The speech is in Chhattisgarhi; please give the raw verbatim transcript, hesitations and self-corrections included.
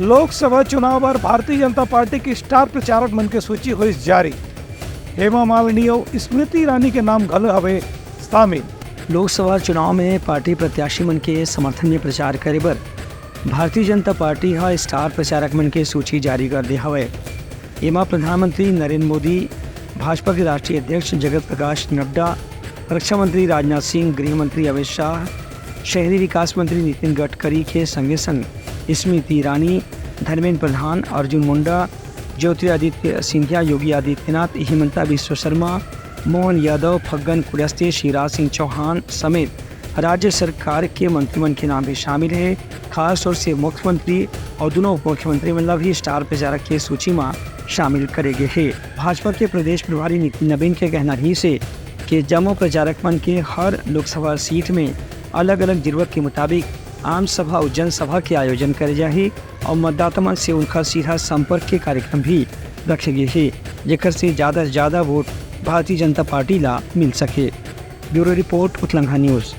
लोकसभा चुनाव बर भारतीय जनता पार्टी के स्टार प्रचारक मन के सूची होइस जारी। हेमा मालिनी अउ स्मृति ईरानी के नाम घलो हवे शामिल। लोकसभा चुनाव में पार्टी प्रत्याशी मन के समर्थन में प्रचार करे बर भारतीय जनता पार्टी ह स्टार प्रचारक मन के सूची जारी कर दे हवय। एमा प्रधानमंत्री नरेंद्र मोदी, भाजपा के राष्ट्रीय अध्यक्ष जगत प्रकाश नड्डा, रक्षा मंत्री राजनाथ सिंह, गृह मंत्री अमित शाह, शहरी विकास मंत्री नितिन गडकरी के संगे संग स्मृति ईरानी, धर्मेंद्र प्रधान, अर्जुन मुंडा, ज्योतिरादित्य सिंधिया, योगी आदित्यनाथ, हिमंता बिस्व शर्मा, मोहन यादव, फग्गन कुलस्ते, शिवराज सिंह चौहान समेत राज्य सरकार के मंत्री मन के नाम भी शामिल हे। खास तौर से मुख्यमंत्री अउ दूनों उप मुख्यमंत्री मन ला भी स्टार प्रचारक के सूची म शामिल करे गे हे। भाजपा के प्रदेश प्रभारी नितिन नबीन के कहना रहिस हे कि जम्मो प्रचारक मन के हर लोकसभा सीट में अलग-अलग जरूरत के मुताबिक आम सभा अउ जनसभा के आयोजन करे जाही अउ मतदाता मन से उनका सीधा संपर्क के कार्यक्रम भी रखे गे हे, जेकर से ज्यादा से ज्यादा वोट भारतीय जनता पार्टी ला मिल सके। ब्यूरो रिपोर्ट, उतलंघा न्यूज।